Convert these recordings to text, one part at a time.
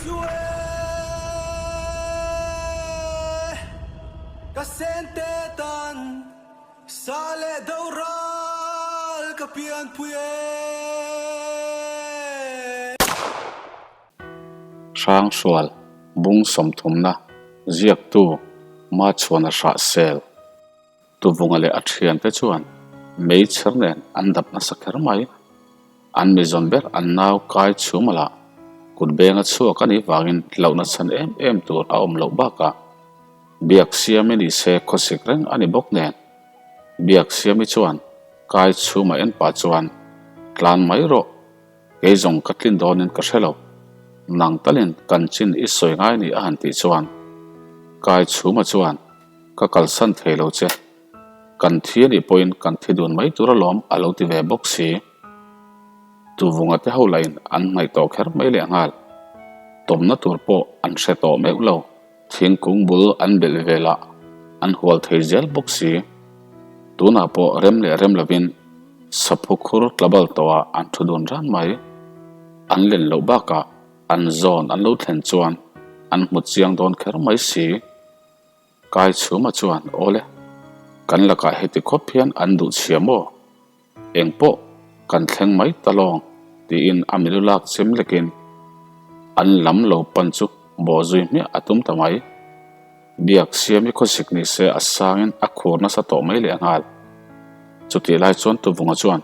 Ka sente tan sa leh do ral ka pianpui e. Hrangsual bung sawmthumna ziaktu Machhuana Hrahsel. Tuvunga leh a thiante chuan meichher nen an dap nasa kher mai. An mizawn ber an nau kai chhum a lah. Kut benga chhuak a nih vangin hlauhna chhan em em tur a awm loh bakah Biaksiami ni se khawsik reng a ni bawk nen. Biaksiami chuan kai chhum a en pah chuan tlan mai rawh, kei zawng ka tlin dawnin ka hre lo. Nang talin kan chin i sawi ngai ni a han tih chuan kai chhuma chuan Ka kalsan thei lo che. Kan thi a nih pawhin kan thi dun mai tur alawm a lo ti ve bawk si. Tuvunga te ho lahin an hnaih tawh kher mai leh nghal. Tawmna tur pawh an hre tawh meuh lo. Thingkung bul an belh velah an hual thei zel bawk si. Tunah pawh rem leh rem lovin saphu khur tlabal tawhah an thu dun ran mai. An len loh bakah an zawn an lo thlen chuan an hmu chiang dawn kher mai si. Kai chhuma chuan, Awle, kan lakah heti khawp hian an duh chhia maw? Eng pawh kan thleng mai ta lawng, tiin a milu lak chem lekin an lam lo pan chu bawh zui hmiah a tum ta mai. Biak siami khawsik ni se a sangin a khur nasa tawh mai leh nghal. Chutih lai chuan Tuvunga chuan,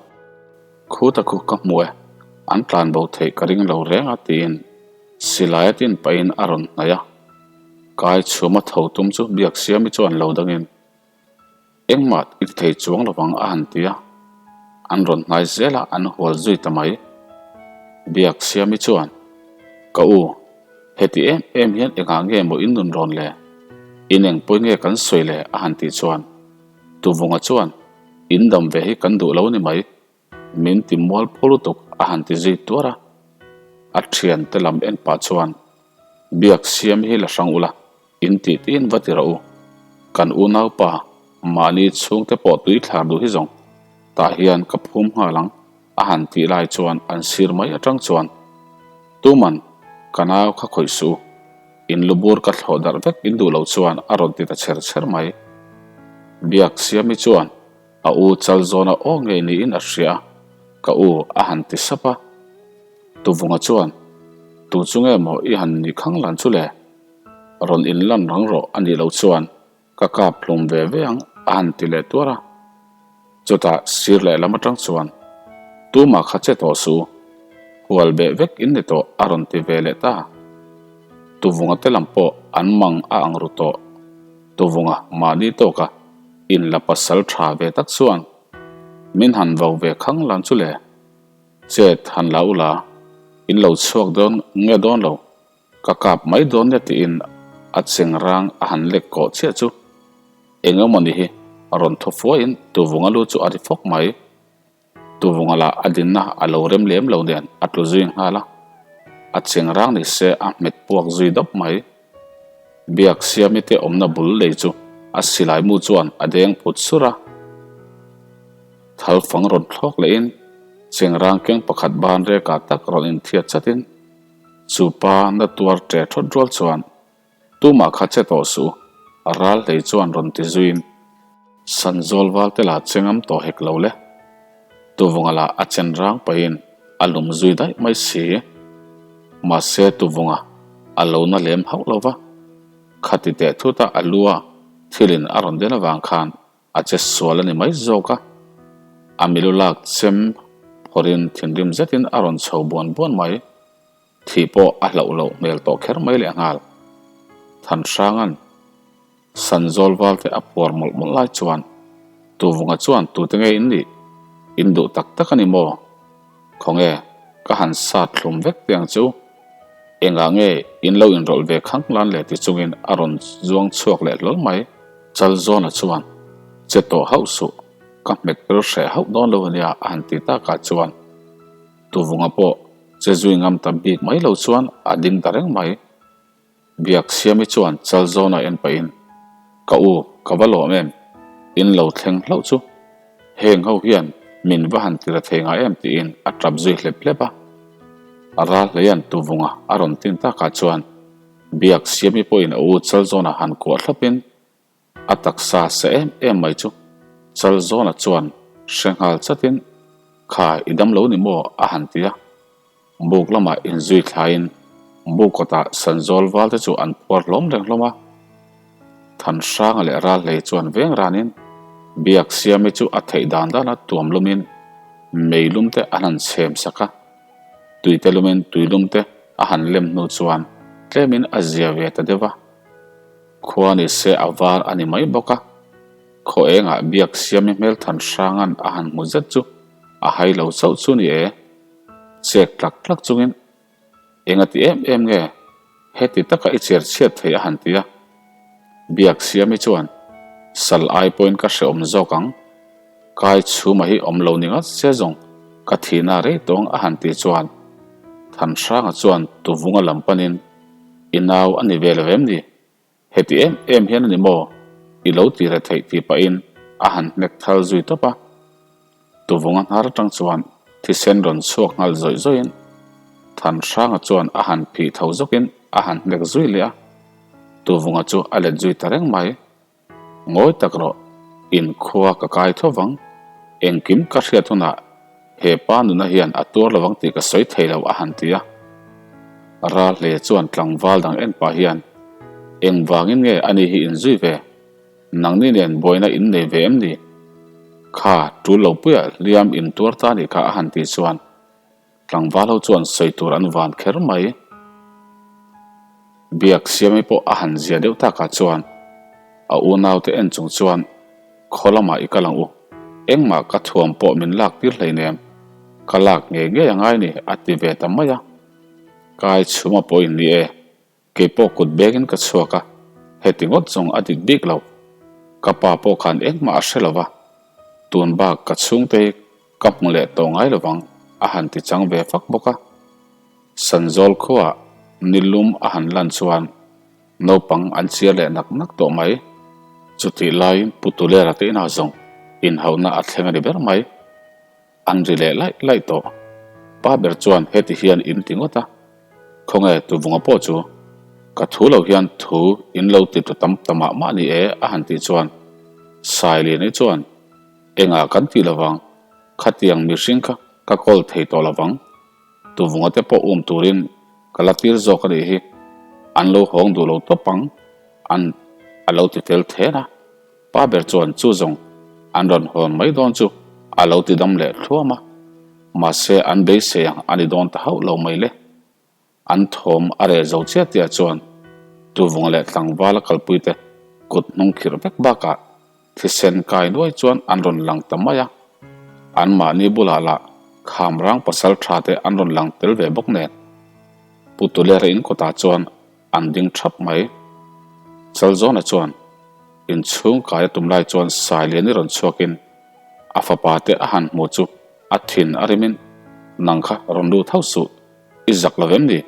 Khuta khu ka hmu e, an tlan bo theih ka ring lo reng a, tiin silai a tin pahin a rawn hnaih a. Kai chhuma tho tum chu Biaksiami chuan lo dangin, Engmah i ti thei chuang lovang a han ti a, an rawn hnai zel a, an hual zui ta mai. Biaksiami chuan, Ka u, heti em em hian engah nge maw in nun rawn le? In eng pawi nge kan sawi le? a han tih chuan Tuvunga chuan, In dam ve hi kan duh lo ni mai. Min ti mual pho lutuk a han ti zui tuar a, a thiante lam en pah chuan Biak siam hi la hrang ula, in tih tiin va ti rawh u. Kan unaupa mahni chhungte pawh tui thlar duh hi zawng tah hian ka phum nghal ang a han tih lai chuan an sir mai atang chuan Tuman ka nau kha khawih suh u, in lubur ka thlawh darh vek in duh loh chuan a rawn ti ta chher chher mai. Biak siami chuan A u chal zawna aw ngei niin a hria a, ka u a han ti sap a. Tuvunga chuan, Tu chu nge maw i han nih khang lan chu le? Rawn inlan rang rawh a nih loh chuan ka kap hlum ve ve ang a han ti leh tuar a. Chutah sir lehlam atang chuan, Tumah kha che tawh suh u, hual beh vek in ni tawh a rawn ti ve leh ta. Tuvunga te lam pawh an mang a ang ru tawh. Tuvunga mahni tawka In la pasal tha ve tak chuan min han vo ve khang lan chu le. Chet han la ula, in lo chhuak dawn nge dawn lo, ka kap mai dawn nia tiin a cheng rang a han lek kawh chiah chu eng emaw ni hi rawn thaw fuaiin tuvunga lu chu a ri fawk mai. Tuvunga lah a dinna a lo rem lem lo nen a tlu zui nghal a, a cheng rang ni se a hmet puak zui dawp mai. Biak Siami te awmna bul lei chu a silai mu chuan a deng phut sur a. Thal fang rawn thlawk lehin cheng rang keng pakhat ban reka tak rawn inthiat chatin chu pa na tuar ṭe ṭhawt rual chuan Tumah kha che tawh suh, ral hlei chuan rawn ti zuiin Sanzawl val te lah che ngam tawh hek lo le. Tuvunga lah a chen rang pahin a lum zui daih mai si. Mahse Tuvunga a lo na lem hauh lo va, khati teh thut a a lu a thilin a rawn den avang khan A che sual a ni mai zawk a, a milu lak chem phawrhin thinrim zetin a rawn chho buan buan mai. Thih pawh a hlauh loh hmel tawh kher mai leh nghal. Thanhranga'n Sanzawl valte a phuar mawlh mawlh lai chuan Tuvunga chuan tute nge in nih? In duh tak tak a ni maw? Khawnge ka han sat thlum vek teh ang chu. Engah nge in lo inrawlh ve khang lan le ti chungin a rawn zuang chhuak leh hlawl mai. Chalzawna chuan, Che tawh hauh suh, ka hmet tel hreh hauh dawn lo ania a han ti takah chuan Tuvunga pawh che zui ngam ta bik mai lo chuan a ding ta reng mai. Biaksiami chuan Chalzawna en pahin, Ka u, ka va lawm em? In lo thleng hlauh chu. Heng ho hian min va han tira thei ngai em tiin a tap zui hlep hlep a. Ralhleia'n tuvunga a rawn tin takah chuan Biak Siami pawhin a u Chalzawna han kuah thlawpin a taksa sa em em mai chu Chalzawna chuan hre nghal chatin, Kha i dam lo ni maw? a han ti a. Buk lamah inzui thlaiin buk kawtah Sanzawl val te chu an phuar hlawm reng hlawm a. Thanhranga leh Ralhlei chuan veng ranin Biak Siami chu a theih dan dana tuam lumin mei lum te an han chhem sak a. Tuite lumin tui lum te a han lem hnu chuan tlemin a zia ve ta deuh a. Khua ni se a var a ni mai bawk a. Khaw engah Biak Siami hmel Thanhranga'n a han hmu zet chu a hai lo chauh chu ni e. Chek tlak tlak chungin, Enga ti em em nge heti taka i cher chhiat thei a han ti a. Biak Siami chuan, Sal ai pawhin ka hrehawm zawk ang. Kai chhuma hi awm lo ni ngat se zawng ka thihna rei tawng a han ti chuan Thanhranga chuan tuvunga lam panin, I nau a ni ve lo em ni? Heti em em hian a ni maw? I lo ti re theih tih pahin a han hnek thal zui tawp a. Tuvunga hnar atang chuan thisen rawn chhuak nghal zawih zawihin Thanhranga chuan a han phih tho zawkin a han hnek zui leh a. Tuvunga chu a let zui ta reng mai. Ngawi tak rawh, inkhua ka kai tho vang. Engkim ka hriat hunah he pa nuna hian a tuar lovang tih ka sawi thei lo a han ti a. Ralhle chuan tlangval dang en pah hian, Engvangin nge ani hi inzui ve? Nangni nen buaina in nei ve em ni? Kha, tul lo puiah hliam in tuar ta nih kha a han tih chuan Tlangval ho chuan sawi tur an van kher mai. Biak Siami pawh a han zia deuh takah chuan a unaute en chung chuan khaw lamah i kal ang u, engmah ka thuam pawh min lak tir hleinem, ka lak ngei ngei a ngai ni a ti ve ta mai a. Kai chhuma pawhin ni e. Kei pawh kut bengin ka chhuak a, heti ngawt zawng a dik bik lo. Ka pa pawh khan engmah a hre lo va, tun bak ka chhungte hi ka hmu leh tawh ngai lo vang a han ti chang ve fak bawk a. Sanzawl khuaah ni lum a han lan chuan naupang an chiar leh nak nak tawh mai. Chutih laiin Pu Tulera te inah zawng inhauhna a thleng a ni ber mai. An ri leh laih laih tawh. Pa ber chuan heti hian in ti ngawt a, Khawnge tuvunga pawh chu ka thu lo hian thu in lo ti tlu tam ta mah mah ni e a han tih chuan Sailiani chuan Engah kan tih lovang, khatiang mihring kha ka kawl thei tawh lovang, tuvunga te pawh um turin ka la tir zawk a nih hi, an lo hawng duh lo tawp ang an a lo ti fel then a. Pa ber chuan chu zawng an rawn hawn mai dawn chu a lo ti dam leh thluam a, mahse an beisei ang a ni dawn ta hauh lo mai le. An thawm a reh zo chiah tihah chuan Tuvunga leh tlangvala kalpuite kut hnung khirh vek bakah thisen kai nuai chuan an rawn lang ta mai a, anmahni bulah lah Khamrang pasal tha te an rawn lang tel ve bawk nen. Pu Tulera in kawtah chuan An ding thap mai. Chalzawna chuan inchhung kai a tum lai chuan Sailiani rawn chhuakin a fapa te a han hmu chu a thin a rimin, Nang kha rawn lut hauh suh, i zak lo em ni?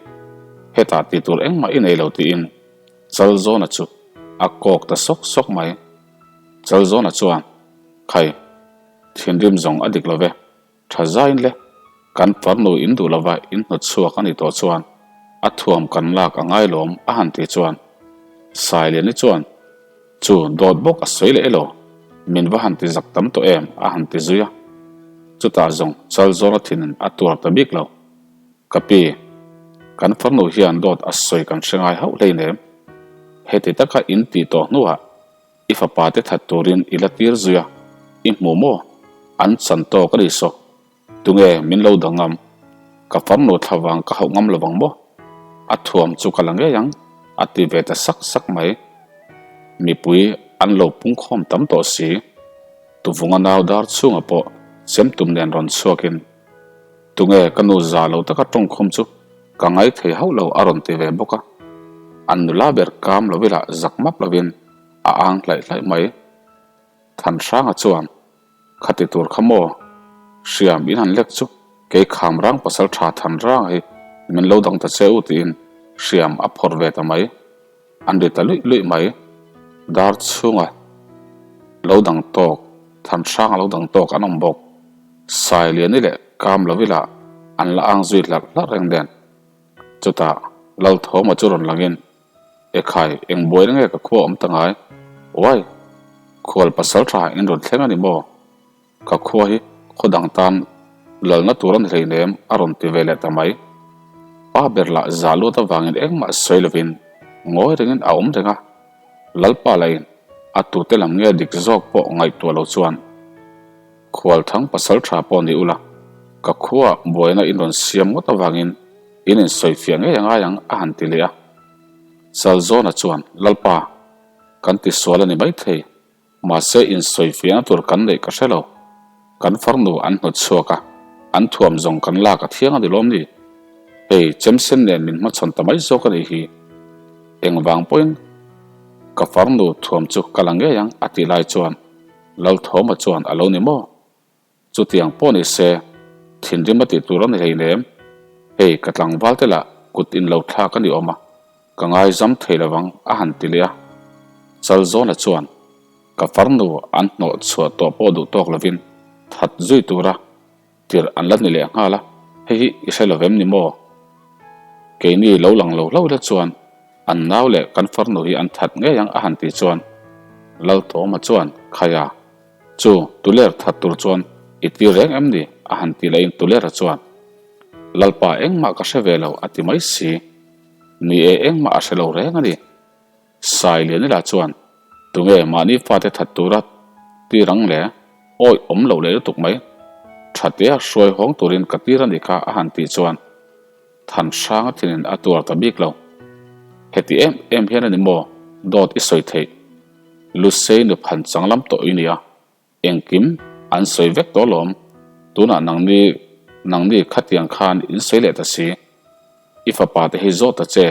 Hetah tih tur engmah i nei lo tiin Chalzawna chu a kawk ta sawk sawk mai. Chalzawna chuan, Khai, thinrim zawng a dik lo ve. Tha zain le, kan farnu in duh lova in hnawt chhuak a ni tawh chuan a thuam kan lak a ngai lawm a han tih chuan Sailiani chuan chu dawt bawk a sawi leh elaw min va han ti zak tam tawh em a han ti zui a, chutah zawng Chalzawna thinin a tuar ta bik lo. Ka pi, kan farnu hian dawt a sawi kan hre ngai hauh hleinem, heti taka in tih tawh hnuah I fapa te that turin i la tir zui a, i hmu maw? An chan tawk a ni saw. Tunge min lo dang ngam? Ka farnu thla vang ka hauh ngam lovang maw? A thuam chu ka la ngei ang, a ti ve ta sak sak mai. Mipui an lo pungkhawm tam tawh si. Tuvunga nau dar chhungah pawh chemtum nen rawn chhuakin, Tunge ka nu za lo taka tawngkhum chu ka ngai thei hauh lo a rawn ti ve bawk a. An nula ber kam lo ila zak map lovin a ang hlaih hlaih mai. Thanhranga chuan, Khati tur kha maw? Hriam in han lek chu kei Khamrang pasal tha Thanranga hi min lo dang ta che u tiin hriam a phawrh ve ta mai. An ri ta luih luih mai. Dar chhunga lo dang tawk, Thanhranga lo dang tawk an awm bawk. Sailiani leh Kamlovila an la ang zui hlarh hlarh reng nen. Chutah Lalthawma chu rawn langin, Ekhai, eng buaina nge ka khua awm ta ngai? Uai! Khual pasal tha in rawn thleng a ni maw? Ka khua hi khaw dang tan lalna tur a ni hleinem a rawn ti ve leh ta mai. Pa ber lah za luat avangin engmah sawi lovin ngawi rengin a awm reng a. Lalpa lahin a tute lam nge dik zawk pawh ngaihtuah lo chuan Khualthang pasal tha pawh ni ula, ka khuaah buaina in rawn siam ngawt avangin in insawifiah ngei a ngai ang a han ti leh a. Chalzawna chuan Lalpa, kan tisual a ni maithei. Mahse insawifiahna tur kan neih ka hre lo. Kan farnu an hnawt chhuak a, an thuam zawng kan lak a thiang a ni lawm ni? Hei, chemsen nen min hmachhawn ta mai zawk a nih hi. Engvang pawhin ka farnu thuam chu ka la ngei ang a tih lai chuan Lalthawma chuan a lo ni maw? Chutiang pawh ni se, thinrim a tih tur a ni hleinem. Hei, ka tlangval te lah kut in lo thlak a ni awm a, ka ngaizam thei lo vang a han ti leh a. Chalzawna chuan ka farnu an hnawh chhuah tawh pawh duh tawk lovin that zui tura tirh an la ni leh nghal a, hei hi i hre lo vem ni maw? Keini lo lang lo hlauh ila chuan an nau leh kan farnu hi an that ngei ang a han tih chuan Laltawma chuan Khaia, Chu, Tuler that tur chuan i ti reng em ni? a han ti leh in Tulera chuan, Lalpa engmah ka hre ve lo a ti mai si. Ni e engmah a hre lo reng a ni. Sai Lianila chuan, Tunge mahni fate that tura ti rang le? Awi awm loh leh lutuk mai. Thatea hruai hawng turin ka tir a nih kha a han tih chuan Thanhranga thinin a tuar ta bik lo. Heti em em hian a ni maw dawt i sawi theih? Lusei nu phan chang lam tawh i nia, engkim an sawi vek tawh lawm, tunah nangni nangni khatiang khan in sawi leh ta si, i fapa te hi zawt ta che,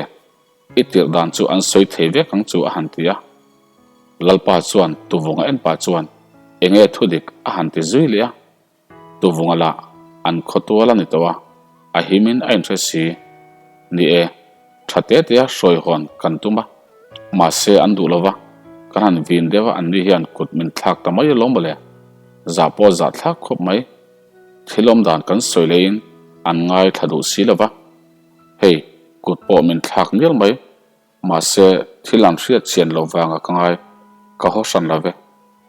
i tirh dan chu an sawi thei vek ang chu a han ti a. Lalpa chuan tuvunga en pah chuan enge thudik a han ti zui leh a. Tuvunga lah an khaw tual a ni tawh a, a himin a inhre si. Ni e, tha te tea hruai hawn kan tum a, mahse an duh lo va, kan han vin deuh a anni hian kut min thlak ta mai alawm mawle. Zah pawh zah thlak khawp mai. Thil awm dan kan sawi leiin an ngaithla duh si lo va, hei kut pawh min thlak mial mai. Mahse, thil an hriat chian loh vanga ka ngai, ka haw hran lo ve,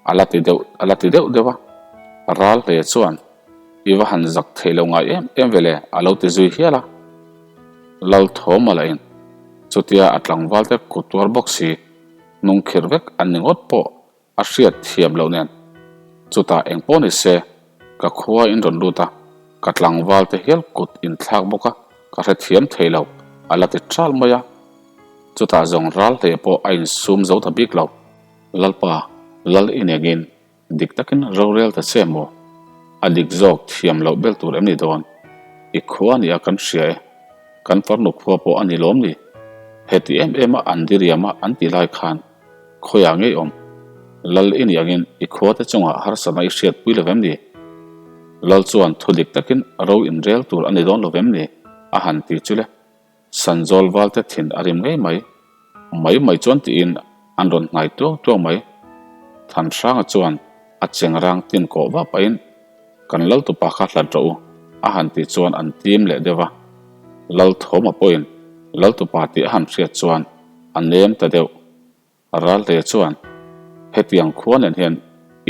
a la ti deuh, a la ti deuh deuh a. Ral hle chuan, I va han zak thei lo ngai em em ve le, a lo ti zui hial a. Lalthawma lahin chutia a tlangval te kut tuar bawk si, hnungkhirh vek an ni ngawt pawh A hriat thiam loh nen. Chutah eng pawh ni se, ka khua in rawn lut a, ka tlangval te hial kut in thlak bawk a, ka hrethiam thei lo, a la ti ṭal mai a. Chutah zawng ral hle pawh a insum zo ta bik lo. Lalpa, Lal i nengin dik takin rorel ta che maw? A dik zawk thiam loh bel tur em ni dawn? I khua nia kan hria e. Kan farnu khua pawh a ni lawm ni? Heti em em a an diriam a an ti lai khan Khawiah ngei awm? Lal i nih angin i khuate chungah harsatna i hriatpui lo vem ni? Lal chuan thu dik takin ro inrel tur a ni dawn lo vem ni? a han ti chu le. Sanzawl valte thin a rim ngei mai. Mai mai chuan tiin an rawn hnai tuau tuau mai. Thanhranga chuan a chengrang tin kawh vah pahin kan lal tupa kha hlat rawh u a han tih chuan an tim leh deuh a. Lal Thawma pawhin lal tupa tih a han hriat chuan a nem ta deuh. Raltea chuan, Hetiang khua nen hian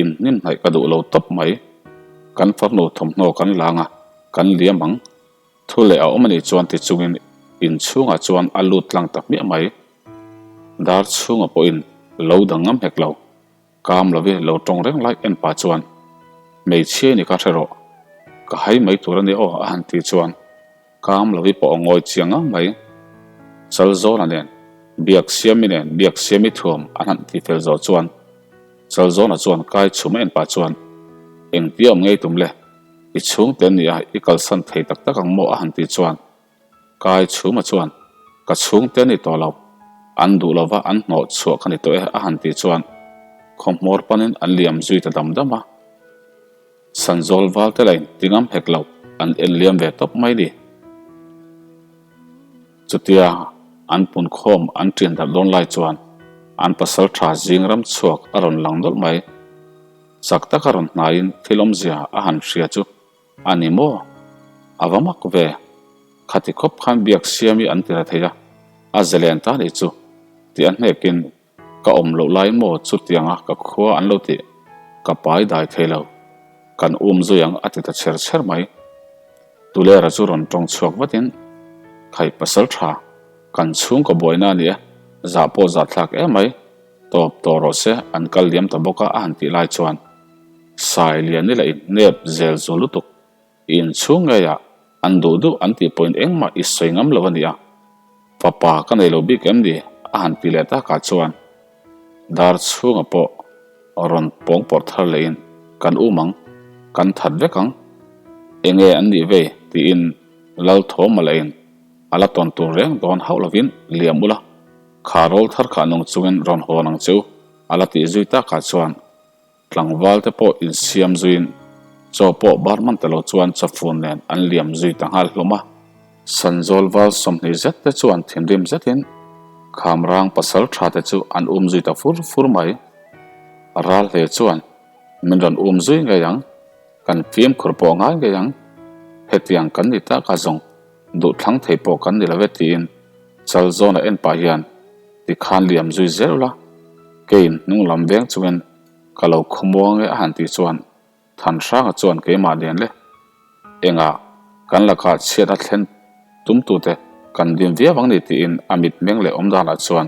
in hnim hnaih ka duh lo tawp mai. Kan farnu thawmhnaw kan lang a, kan liam ang. Thu leh a awm a nih chuan ti chungin in chhungah chuan a lut tlang ta hmiah mai. Dar chhunga pawhin lo dang ngam hek lo. Kam lovi lo tawng reng lai en pah chuan, Hmeichhia ni kha hre rawh, ka hai mai tur a ni aw a han tih chuan Kam lovi pawh a ngawi chiang ngang mai. Chalzawna nen Biaksiami nen Biaksiami thuam an han ti fel zawh chuan Chalzawna chuan kai chhum a en pah chuan, Engtia awm ngei tum le, i chhungte an ni a, i kalsan thei tak tak ang maw a han tih chuan Kai chhuma chuan, Ka chhungte a ni tawh lo, an duh lova an hnawh chhuah ka ni tawh e a han tih chuan khawhmawr panin an liam zui ta dam dam a. Sanzawl val te lain ti ngam hek lo an en liam ve tawp mai ni. Chutia an punkhawm an ṭin darh dawn lai chuan an pasal ṭha zing ram chhuak a rawn lang nawlh mai. Chak taka rawn hnaiin thil awmzia a han hria chu A ni maw? A va mak ve. Khati khawp khan biak siam hi an ti ra thei a, a zalen ta nih chu tih a hnekin ka awm loh lai maw chutianga ka khua an lo tih ka pai dai thei lo, kan um zui ang a ti ta chher chher mai. Tulera chu rawn tawng chhuak vatin, Khai pasal tha, kan chhungkaw buaina a ni e, zah pawh zah thlak em mai, tawp tawh rawh se an kal liam ta bawk a a han tih lai chuan Sai Liani lah in nep zel zul lutuk. I inchhung ngeiah an duh duh an tih pawhin engmah i sawi ngam lo a nia. Fapa ka nei lo bik em ni? a han ti leh takah chuan dar chhunga pawh rawn pawng pawrh thar lehin kan um ang, kan that vek ang. Enge an nih vei? tiin Lalthawma lahin a la tawn tur reng dawn hauh lovin liam ula, kha rawl thar kha nung chungin rawn hawn ang che u a la tih zui takah chuan Tlangval te pawh insiam zuiin chaw pawh bar hman ta lo chuan chawfun nen an liam zui ta nghal hlawm a. Sanzawl val 20 zet te chuan thinrim zetin Khamrang pasal tha te chu an um zui ta fur fur mai. Ral hle chuan min rawn um zui ngei ang, kan fimkhur pawh ngai ngei ang, hetiang kan ni tak a zawng duhthlang thei pawh kan ni lo e tiin chal zawn a en pah hian tikhan liam zui zel ula, keiin hnung lam veng chungin ka lo khawmuang e a han tih chuan Thanhranga chuan keimah nen le engah kan lakah chhiat a thlen tumtute kan dim viau ang ni tiin a mitmeng leh awmdanah chuan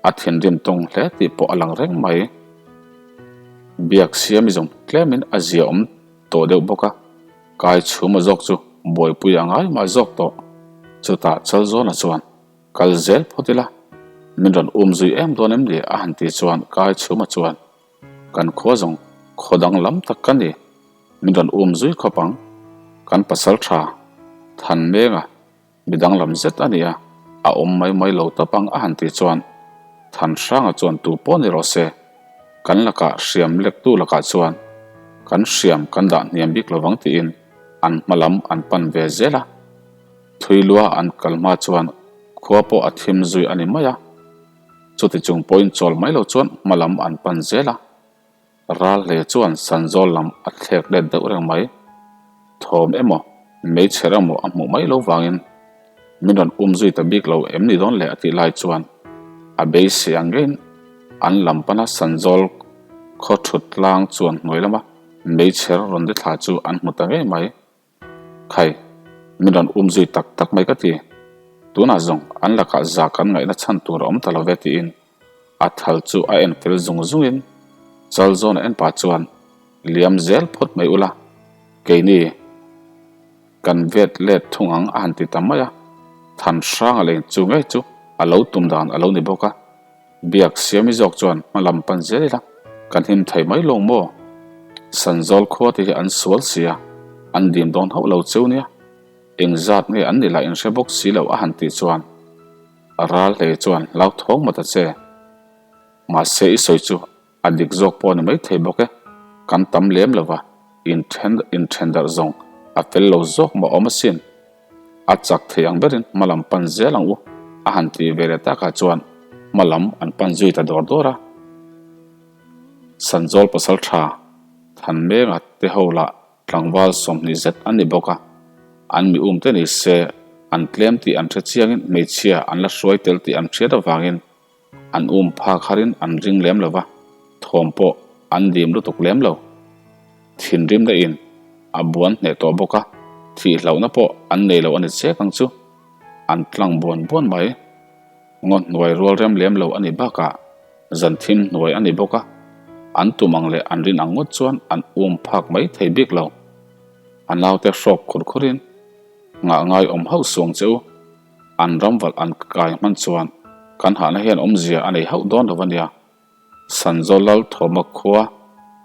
a thinrim tung hle tih pawh a lang reng mai. Biak siam i zawng tlemin a zia awm tawh deuh bawk a, kai chhuma zawk chu buaipui a ngai mah zawk tawh. Chutah Chalzawna chuan Kal zel phawt ila, min rawn um zui em dawn em ni? a han ti chuan Kai Chhuma chuan, Kan khua zawng khaw dang lam tak ka ni, min rawn um zui khawp ang. Kan pasal tha than menga mi danglam zet a nia, a awm mai mai lo tawp ang a han ti chuan Thanhranga chuan tu pawh ni rawh se, kan lakah hriam lektu lakah chuan kan hriam kan dah hniam bik lovang tiin an hma lam an pan ve zel a. Thui lua an kal hma chuan khua pawh a thim zui a ni mai a, chuti chung pawhin chawl mai lo chuan hma lam an pan zel a, ral hle chuan Sanzawl lam a thlek let deuh reng mai. Thawm emaw, meichher emaw a hmuh mai lo vangin min rawn um zui ta bik lo em ni dawn le a tih lai chuan a beisei ang ngeiin an lam pana Sanzawl khaw thut tlang chuan hnuai lama meichher rawn ri thla chu an hmu ta ngei mai. Khai, min rawn um zui tak tak mai ka ti. Tunah zawng an lakah za kan ngaihna chhan tur a awm ta lo ve tiin a thal chu a en fel zung zungin chal zawn a en pah chuan liam zel phawt mai ula, keini kan vet let thung ang a han ti ta mai a, Thanhranga leng chu ngei chu a lo tum dan a lo ni bawk a. Biak Siami zawk chuan hma lam pan zel ila kan him thei mai lawng maw? Sanzawl khua te hi an sual sia, an dim dawn hauh lo cheu nia. Eng zat nge an ni lah in hre bawk si lo a han tih chuan ral hlei chuan hlauthawng mawt a che. Mahse i sawi chu A dik zawk pawh a ni maithei bawk e, kan tam lem lo va, inthen inthen darh zawng a fel lo zawk mah awm asin. A chak thei ang berin hma lam pan zel ang u a han ti ve leh takah chuan hma lam an pan zui ta dawr dawr a. Sanzawl pasal tha Thanmenga te ho lah tlangval 20 zet an ni bawk a, an mi um te ni se an tlem tih an hre chiangin hmeichhia an la hruai tel tih an hriat avangin An um phak harin an ring lem lo va, thawm pawh an dim lutuk lem lo. Thinrim daihin a buan hneh tawh bawk a, thih hlauhna pawh an nei lo a ni chek ang chu. An tlang buan buan mai. Ngaw hnuai rual rem lem lo a ni bakah zan thim hnuai a ni bawk a, an tum ang leh an rin ang ngawt chuan an um phak mai thei bik lo. A naute hrawk khur khurin ngah ngai awm hauh suang che u. An ram valh an kai hman chuan kan hahna hian awmzia a nei hauh dawn lo a nia. Sanzawl Lal Thawma khua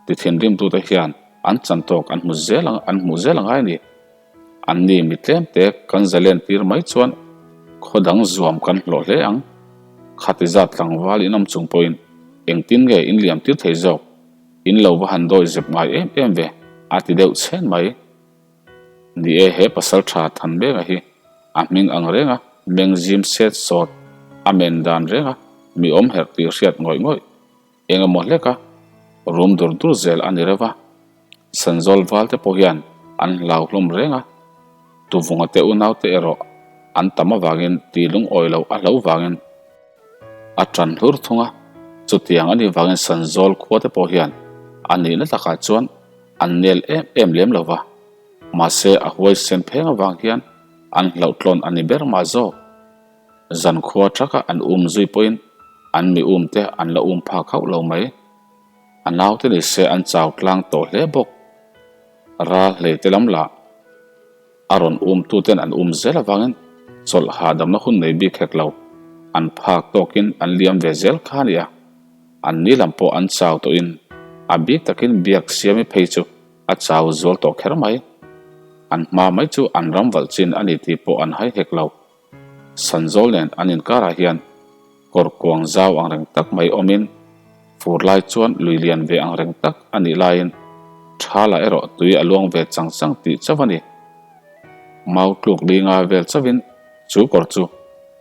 ti thinrimtute hian an chantawk an hmu zel ang an hmuh zel angai a ni. Anni mi tlemte kan zalen tir mai chuan khaw dang zuam kan hlawh hle ang. Khati zat tlangval in awm chung pawhin engtin nge in liam tir thei zawk? In lo va han dawi zep ngai em em ve a ti deuh chhen mai. Ni e, he pasal tha Thanbenga hi a hming ang reng a, meng zim set sawt, a men dan reng a, mi awm herh tih hriat ngawih ngawih eng emaw hlek a, rum dur dur zel a ni reuh a. Sanzawl val te pawh hian an hlau hlawm reng a, tuvunga te unau te erawh. an tam avangin tih lungawi loh a hlo vangin a ṭan hlur thung a, chutiang a nih vangin Sanzawl khua te pawh hian a nihna takah chuan an nel em em lem lo va, mahse a huaisen pheng avang hian an hlauhtlawn a ni ber mah zawk. Zankhua ṭaka an um zui pawhin an mi um te an la um phak hauh lo mai. A naute ni se an chau tlang tawh hle bawk. Ral hlei te lam lah a rawn um tuten an um zel avangin chawlh hahdamna hun nei bik hek lo. An phak tawkin an liam ve zel kha a nia. An ni lam pawh an chau tawhin a bik takin biak siami phei chu a chau zual tawh kher mai. An hma mai chu an ram valh chin a ni tih pawh an hai hek lo. Sanzawl nen an inkarah hian kawr kuang zau ang reng tak mai awmin fur lai chuan lui lian ve ang reng tak a nih laiin thala erawh tui a luang ve chang chang tih chauh a ni. Mau tluk linga vel chauhin chu kawr chu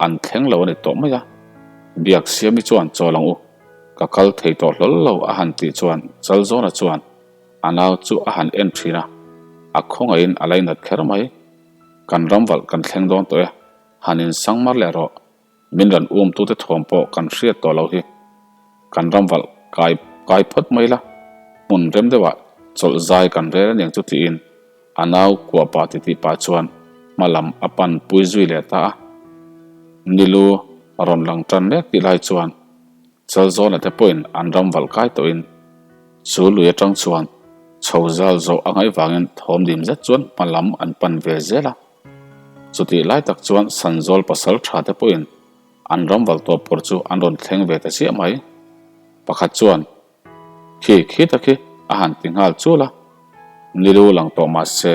an thleng lo a ni tawh mai a, Biaksiami chuan chawl ang u, ka kal thei tawh hlawl lo a han tih chuan Chalzawna chuan a nau chu a han en thin a, a khawngaihin a lainat kher mai. Kan ram valh kan thleng dawn tawh e, han insang mar leh rawh. Min rawn umtute thawm pawh kan hriat tawh lo hi. Kan ram valh kai kai phawt mai la, hmun rem deuhah chawlh zai kan rel aniang chu tiin a nau kuah pah titih pah chuan hma lam a pan pui zui leh ta a. Nilu rawn lang tan mek tih lai chuan Chalzawna te pawhin an ram valh kai tawhin chu lui atang chuan chho zal zawh a ngaih vangin thawm dim zet chuan hma lam an pan ve zel a. Chutih lai tak chuan Sanzawl pasal tha te pawhin an ram valh tawp pawr chu an rawn thleng ve ta chiah mai. Pakhat chuan Khi khi ta khi a han ti nghal chul a, nilu lang tawh mah se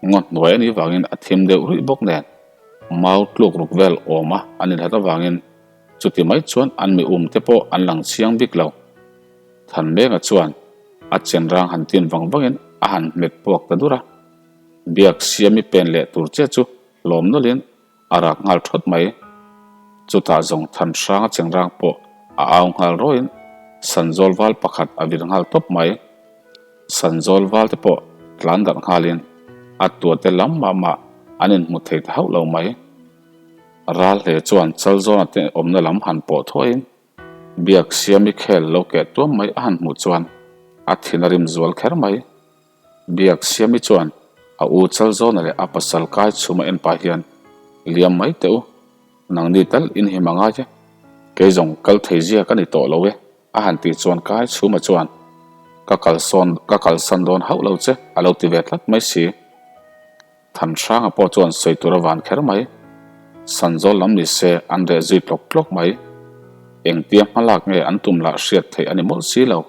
ngaw hnuai a nih vangin a thim deuh ruih bawk nen mau tluk ruk vel awm a an inhlat avangin chuti mai chuan an mi um te pawh an lang chiang bik lo. Thanmenga chuan a chen rang han tin vang vangin a han hmet puak ta dur a, biak siami pen leh tur che chu hlawm nawlhin a rak nghal thawt mai. Chutah zawng than hranga chengrang pawh a au nghal rawhin Sanzawl val pakhat a vir nghal tawp mai. Sanzawl val te pawh tlan darh nghalin a tuate lam mah mah an inhmu thei ta hauh lo mai. Ral hle chuan Chalzawna te awmna lam han pawh thuaiin Biak Siami khel lo keh tuam mai a han hmuh chuan a thin a rim zual kher mai. Biak Siami chuan a u Chalzawna leh a pasal kai chhum a en pah hian, Liam mai teh u, nangni tal in him a ngai e, kei zawng kal thei zia ka ni tawh lo e, a han tih chuan kai chhuma chuan, Ka kalsawn, ka kalsan dawn hauh lo che, a lo ti ve tlat mai si. Thanhranga pawh chuan sawi tur a van kher mai. Sanzawl lam ni se an reh zui tlawk tlawk mai. Engtia hmalak nge an tum lah hriat theih a ni mawlh si lo.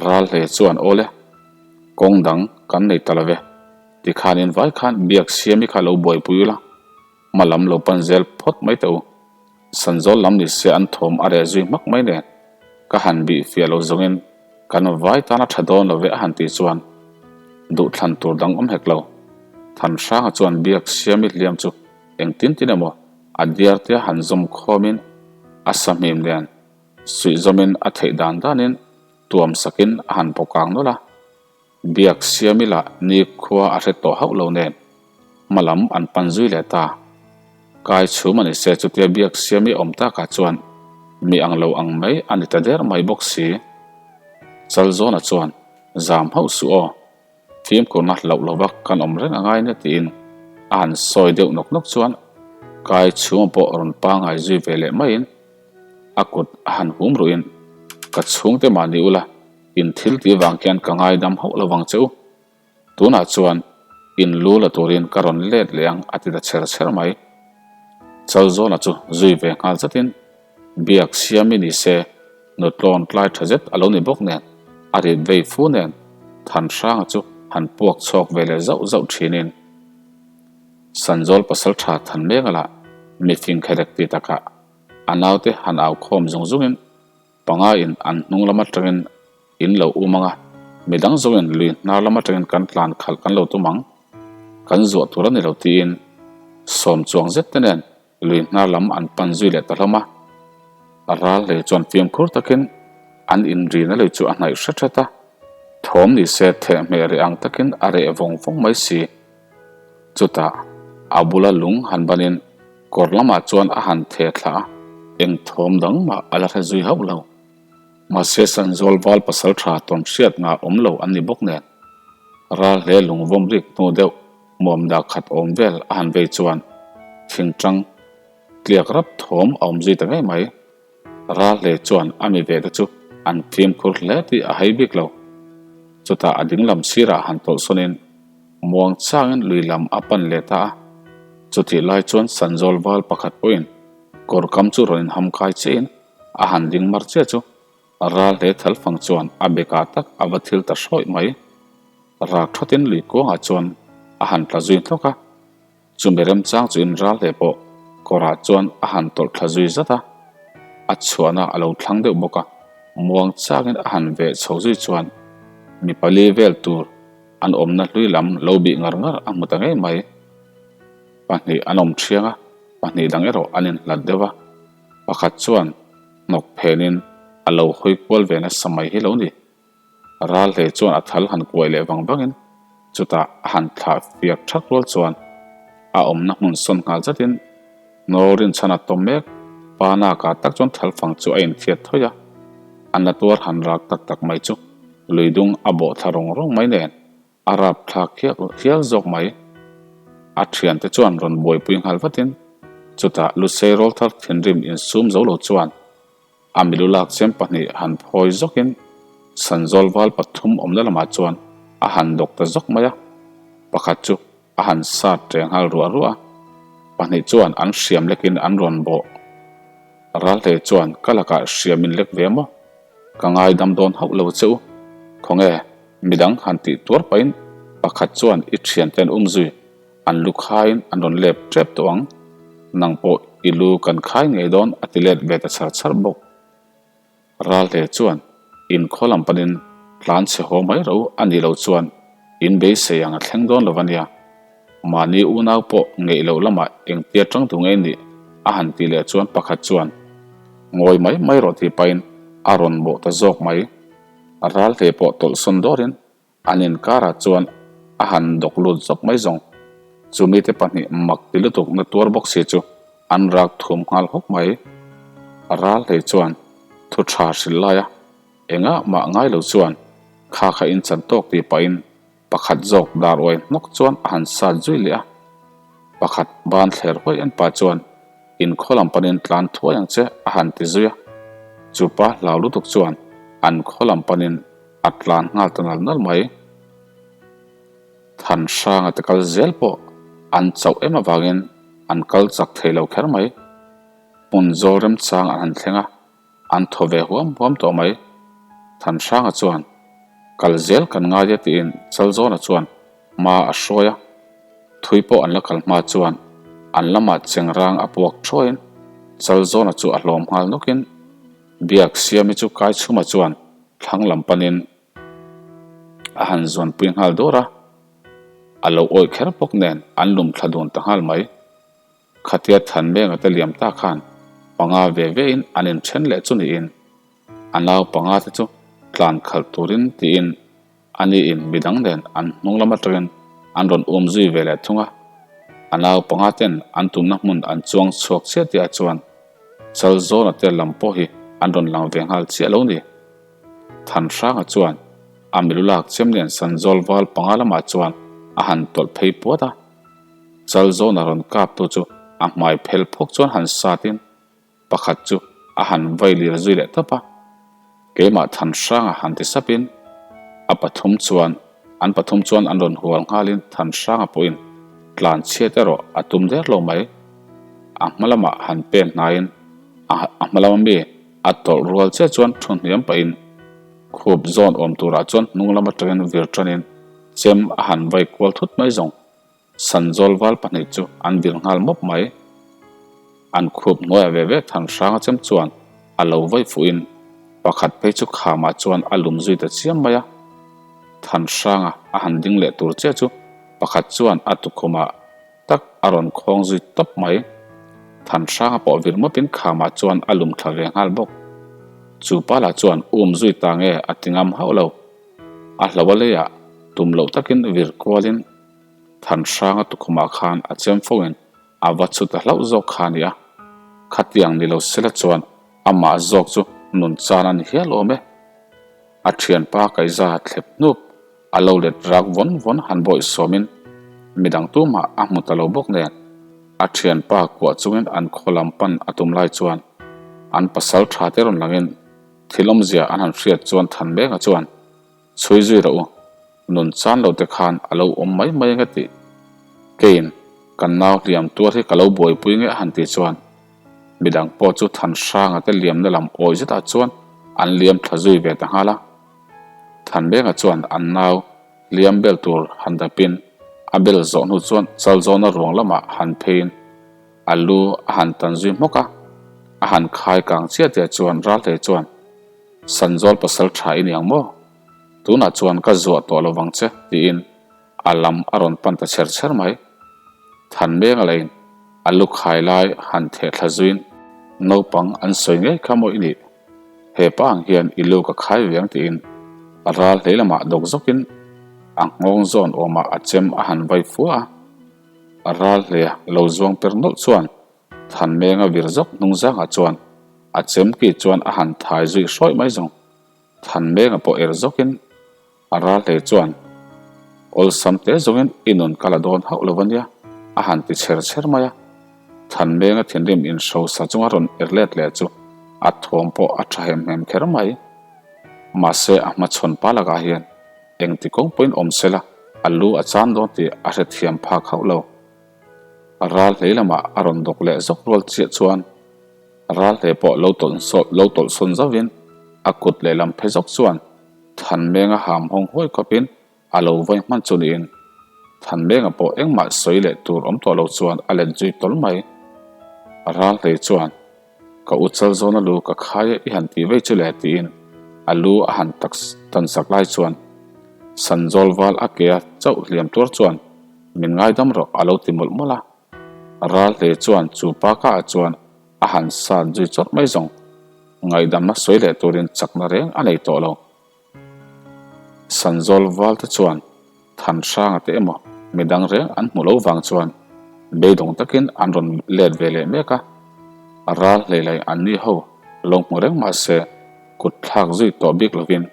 Ral hle chuan aw le, kawng dang kan nei ta lo ve. Tikhan in vai khan biak siami kha lo buaipui ula, hma lam lo pan zel phawt mai teh u. Sanzawl lam ni se an thawm a reh zui hmak mai nen, ka han bih fiah lo zawngin kan vai tan a tha dawn lo ve a han tih chuan duhthlan tur dang awm hek lo. Thanhranga chuan biak siami hliam chu engtin tin emaw a diar tia han zawm khawmin a sahmim nen suih zawmin a theih dan danin tuam sakin a han bawkang nawlh a. Biak Siami lah nikhua a hre tawh hauh lo nen hma lam an pan zui leh ta. Kai chhum a ni se chutia Biak Siami awm takah chuan mi ang lo ang mai a ni ta der mai bawk si. Chalzawna chuan zam hauh suh aw, fimkhurna hlauh lova kan awm reng a ngai nia tiin a han sawi deuh nawk nawk chuan Kai chhuma pawh rawn pangngai zui ve leh maiin a kut a han hum ruhin ka chhungte mahni ula In thil tih vang khian ka ngaidam hauh lo vang che u. Tunah chuan in lu la turin ka rawn let leh ang a ti ta chher chher mai. Chalzawna chu zui ve nghal zatin biak siami ni se nutlawn tlai tha zet a lo ni bawk nen a rit vei fu nen Thanhranga chu han puak chhawk ve leh zauh zauh thinin Sanzawl pasaltha Thanmenga lah mifing kherek ti takah a naute han au khawm zung zungin Panga in an hnung lam atangin in lo um ang a, midang zawngin lui hnar lam atangin kan tlan khalh kan lo tum ang. Kan zuah tur a ni lo tiin sawm chuang zet te nen lui hnar lam an pan zui leh ta hlawm a. A ral hlei chuan fimkhur takin an inrina lui chu a hnaih hret hret a, thawm ni se thehmeh reh ang takin a reh vawng vawng mai si. Chutah. A bula lung han banin kawr lamah chuan a han theh thla a, eng thawm dang mah a la hre zui hauh lo. Mahse Sanzawl val pasal tha tawn hriat ngah awm lo an ni bawk nen, ral hle lungvawm rik hnu deuh hmuam dah khat awm vel a han vei chuan thingtang tliak rap thawm a awm zui ta ngei mai. Ral hle chuan a mi ve te chu an fimkhur hle tih a hai bik lo. Chutah a ding lam sirah han tawlh sawnin muang changin lui lam a pan leh ta a. Chutih lai chuan Sanzawl val pakhat pawhin kawr kam chu rawn inham kai chiahin a han ding mar chiah chu ral hle thal fang chuan a bekah tak a va thil ta hrawih mai. Rak thatin lui kuangah chuan a han tla zui hlawk a. Chumi remchang chu in ral hle pawh kawrah chuan a han tawlh thla zui zat a, a chhuahna a lo thlang deuh bawk a, muang changin a han veh chho zui chuan mi pali vel tur an awmna hlui lam lo bih ngar ngar a hmu ta ngei mai. Pahnih an awm thiang a, pahnih dang erawh an inhlat deuh a, pakhat chuan hnawk phenin a lo hawi kual ve nasa mai hi lo ni. Ral hle chuan a thal han kuai leh vang vangin chutah a han thlah fiak thak rual chuan a awmna hmun sawn nghal zatin Nawl rinchhan a tawm mek. Pa nakah tak chuan thal fang chu a inthiat thawi a, a na tuar han rak tak tak mai chu lui dung a bawh thla rawng rawng mai nen a rap thlak hial zawk mai. A thiante chuan rawn buaipui nghal vatin chutah Lusei rawlthar thinrim insum zo lo chuan A milu lak chem pahnih han phawi zawkin Sanzawl val pathum awmna lamah chuan a han dawk ta zawk mai a, pakhat chu a han sat reng nghal ruah ruah a, pahnih chuan an hriam lekin an rawn bawh. Ralhlei chuan ka lakah hriam in lek ve maw? Ka ngaidam dawn hauh lo che u. Khawnge, midang han tih tuar pahin pakhat chuan i thiante an um zui. An lu khaiin an rawn lep tep tawh ang, nang pawh i lu kan khai ngei dawn a ti let ve ta chhar chhar bawk. Ralhle chuan in khaw lam panin tlan chhe haw mai ro a nih loh chuan in beisei ang a thleng dawn lo ania. Mahni unau pawh ngeih loh lamah engtia tang tu ngei nih a han tih leh chuan pakhat chuan ngawi mai mai rawh tih pahin a rawn bawh ta zawk mai. Ralhle pawh tawlhsawn dawrin An inkarah chuan a han dawk lut zawk mai zawng. Chu mite pahnih mak ti lutuk na tuar bawk si chu an rak thum nghal hawk mai. Ral hlei chuan thu tha hrilh lai a, engah mah ngai lo chuan kha kha in chan tawk tih pahin pakhat zawk dar uai hnawk chuan a han sat zui leh a. Pakhat ban thler huai en pah chuan In khaw lam panin tlan thuai ang che a han ti zui a. Chu pa hlau lutuk chuan an khaw lam panin a tlan nghal ta nal nal mai. Than hranga te kal zel pawh an chauh em avangin an kal chak thei lo kher mai. Hmun zawl remchang an han thleng a, an thaw ve huam huam tawh mai. Than hranga chuan kal zel kan ngai e tiin Chalzawna chuan hma a hruai a, thui pawh an la kal hma chuan an lamah chengrang a puak thuaiin Chalzawna chu a hlawm nghal nawkin Biak Siami chu Kaichhuma chuan thlang lam panin a han zuanpui nghal dawr a, a lo awih kher bawk nen an lum thla dun ta nghal mai. Khatia Thanmenga te liam ta khan panga ve vein an inthen leh chu niin a nau panga te chu tlan khalh turin tiin a niin midang nen an hnung lam atangin an rawn um zui ve leh thung a. A nau panga ten an tumna hmun an chuang chhuak chiah tihah chuan Chalzawna te lam pawh hi an rawn lang ve nghal chiah lo ni. Thanhranga chuan a milu lak chem nen Sanzawl val panga lamah chuan a han tawlh phei puat a. Chalzawna rawn kaptu chu a hmai phel phawk chuan han satin pakhat chu a han vai lir zui leh tawp a. Keimah Thanhranga han ti sapin a pathum chuan an pathum chuan an rawn hual nghalin Thanhranga pawhin tlan chhiat erawh a tum der lo mai. A hma lamah han pen hnaiin a hma lama mi a tawlh rual chiah chuan thu hniam pahin khup zawn awm turah chuan hnung lam atangin vir tanin chem a han vai kual thut mai zawng. Sanzawl val pahnih chu an vir nghal mawp mai. An khup hnuaiah ve ve Thanhranga chem chuan a lo vawi fuhin pakhat phei chu khamah chuan a lum zui ta chiam mai a. Thanhranga a han ding leh tur chiah chu pakhat chuan a tukhumah tak a rawn khawng zui tawp mai. Thanhranga pawh vir mawpin khamah chuan a lum thla ve nghal bawk. Chu pa lah chuan um zui ta nge a ti ngam hauh lo. A hlo a leiah tum loh takin vir kualin. Thanhranga tukhumah khan a chem foin a va chhu ta hlauh zawk kha a ni a. Khatiang ni lo sela chuan amah zawk chu nun chan a ni hial awm e. A thianpa kaihza thlep hnup a lo let rak vawn vawn han bawih sawmin midang tumah a hmu ta lo bawk nen a thianpa kuah chungin an khaw lam pan a tum lai chuan an pasal tha te rawn langin thil awmzia an han hriat chuan Thanbenga chuan Chhui zui rawh u, nun chan lo te khan a lo awm mai mai ange tih. Keiin kan nau hliam tuar hi ka lo buaipui nge a han tih chuan midang pawh chu Thanhranga te liamna lam awi zetah chuan an liam thla zui ve ta nghal a. Thanbenga chuan an nau hliam bel tur han dapin a bel zawh hnu chuan Chalzawna ruang lamah han pheiin a lu a han tan zui hmawk a, a han khai kang chiah teh chuan Ralhlei chuan Sanzawl pasal tha i ni ang maw? Tunah chuan ka zuah tawh lo vang che, tiin a lam a rawn pan ta chher chher mai. Thanmenga lain a lu khai lai han theh thla zuiin, Naupang an sawi ngei kha maw i nih? He pa ang hian i lu ka khai ve ang tiin a ral hlei lamah dawk zawkin a nghawng zawn awmah a chem a han vai fua a. A ral hleia lo zuang per nawlh chuan Thanmenga vir zawk hnung zangah chuan a chemki chuan a han thai zui hrawih mai zawng. Thanmenga pawh er zawkin a ral hle chuan awlsam te zawngin i nun ka la dawn hauh lo ania a han ti chher chher mai a. Thanmenga thinrim inhrosa chunga rawn er let leh chu a thawm pawh a tha hem hem kher mai. Mahse a hmachhawn pa lakah hian engti kawng pawhin awm sela a lu a chan dawn tih a hrethiam phak hauh lo. Ral hlei lamah a rawn dawk leh zawk rual chiah chuan ral hlei pawh lo tawlh lo tawlh sawn zauhin a kut lehlam phe zawk chuan Thanmenga ham hawng huai khawpin a lo vawi hman chu niin Thanmenga pawh engmah sawi leh tur awm tawh lo chuan a let zui tawl mai. Ral hlei chuan Ka u chal zawna lu ka khai e i han tih vei chu le tiin a lu a han tak tan sak lai chuan Sanzawl val a ke a chauh hliam tuar chuan Min ngaidam rawh a lo ti mawlh mawlh a. Ral hle chuan chu pa ka ah chuan a han sat zui chawt mai zawng. Ngaihdamna sawi leh turin chakna reng a nei tawh lo. Sanzawl val te chuan Thanhranga te emaw midang reng an hmu lo vang chuan beidawng takin an rawn let ve leh mek a. Ral hleilai an ni ho lo hmu reng mahse kut thlak zui tawh bik lovin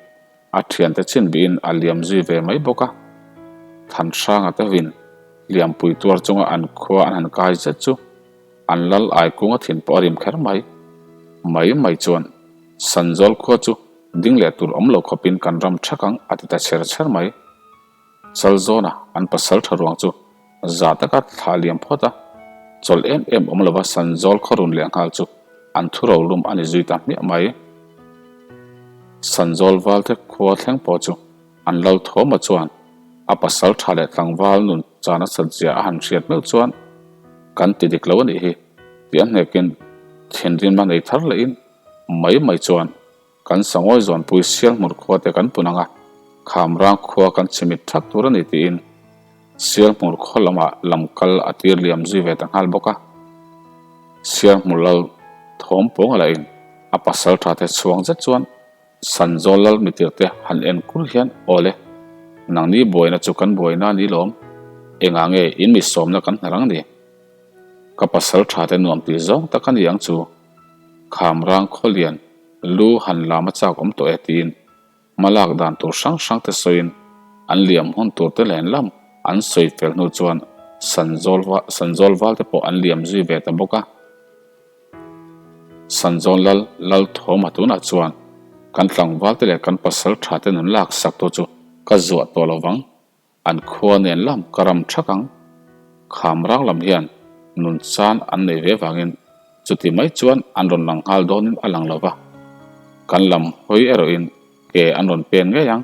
A thiante chin bihin a liam zui ve mai bawk a. Thanhranga te vin liampui tuar chunga an khua an han kai zet chu an lal ai kunga thin pawh a rim kher mai. Mai mai chuan Sanzawl khua chu ding leh tur awm lo khawpin kan ram thak ang a ti ta chher chher mai. Chalzawna an pasal tha ruang chu za taka thlah liam phawt a, chawlh em em awm lova Sanzawl khaw run leh nghal chu an thu rolum a ni zui ta hmiah mai. Sanzawl valte khua thleng pawh chu an lo thawma chuan a pasal tha leh tlangval nun chan a sat zia a han hriat meuh chuan kan ti dik lo a nih hi tih a hnekin thinrim a nei thar lehin mai mai chuan Kan sangawi zawnpui Sialhmur khua te kan pun ang a, Khamrang khua kan chimit that tur a ni tiin Sialhmur khaw lamah lam kal a tir liam zui ve ta nghal bawk a. Sialhmur lal thawm pawng a lahin a pasal tha te chhuang zet chuan Sanzawl lal mitir te han en kur hian aw le, nangni buaina chu kan buaina a ni lawm, engah nge in mi sawmna kan hnar ang ni? Ka pasal tha te nuam tih zawng tak a ni ang chu. Khamrang khawlian lu han lam a chak awm tawh e tiin hma lak dan tur hrang hrang te sawiin an liam hun tur te len lam an sawi fel hnu chuan Sanzawl Sanzawl val te pawh an liam zui ve ta bawk a. Sanzawl lal lal thawma tunah chuan kan tlangval te leh kan pasal tha te nun lak sak tu chu ka zuah tawh lo vang. An khua nen lam ka ram thak ang. Kham rang lam hian nun chan an nei ve vangin chuti mai chuan an rawn lang nghal dawnin a lang lo va. Kan lam hawi erawhin ke an rawn pen ngei ang.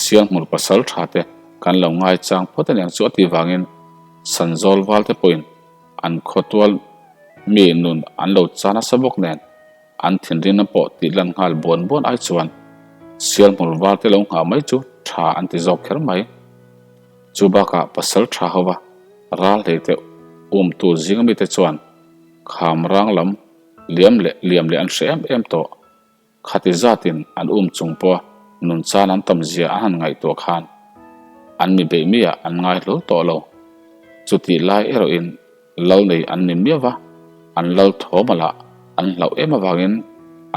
Sialhmur pasal tha te kan lo ngaichang phawt aniang chu a ti vangin Sanzawl val te pawhin an khawtual mi nun an lo chan nasa bawk nen An thinrimna pawh tih lan nghal buan buan ai chuan Sialhmur var te lo nghah mai chu tha an ti zawk kher mai. Chu bakah pasal tha hova ral hlei te umtu zinga mite chuan kham rang lam liam leh liam leh an hre em em tawh. Khati zatin an um chung pawha nun chan an tam zia an han ngaihtuah khan. An mi beih miah an ngai hlawl tawh lo. Chutih lai erawhin lal nei an ni miau va, an lal thawm a lah an hlauh em avangin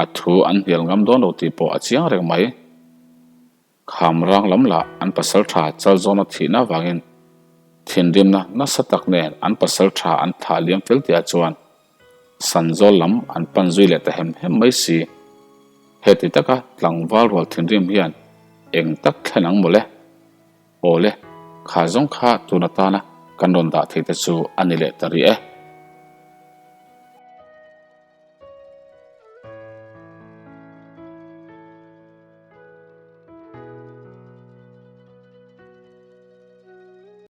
a thu an hnial ngam dawn lo tih pawh a chiang reng mai. Kham rang lam lah an pasal tha chal zawna thihna avangin thinrimna nasa tak nen an pasal tha an thah liam fel tihah chuan Sanzawl lam an pan zui leh ta hem hem mai si. Heti taka tlangval rual thinrim hian eng tak thlen ang mawle? Awle, kha zawng kha tun atana kan rawn dah thei te chu a ni leh ta rih e.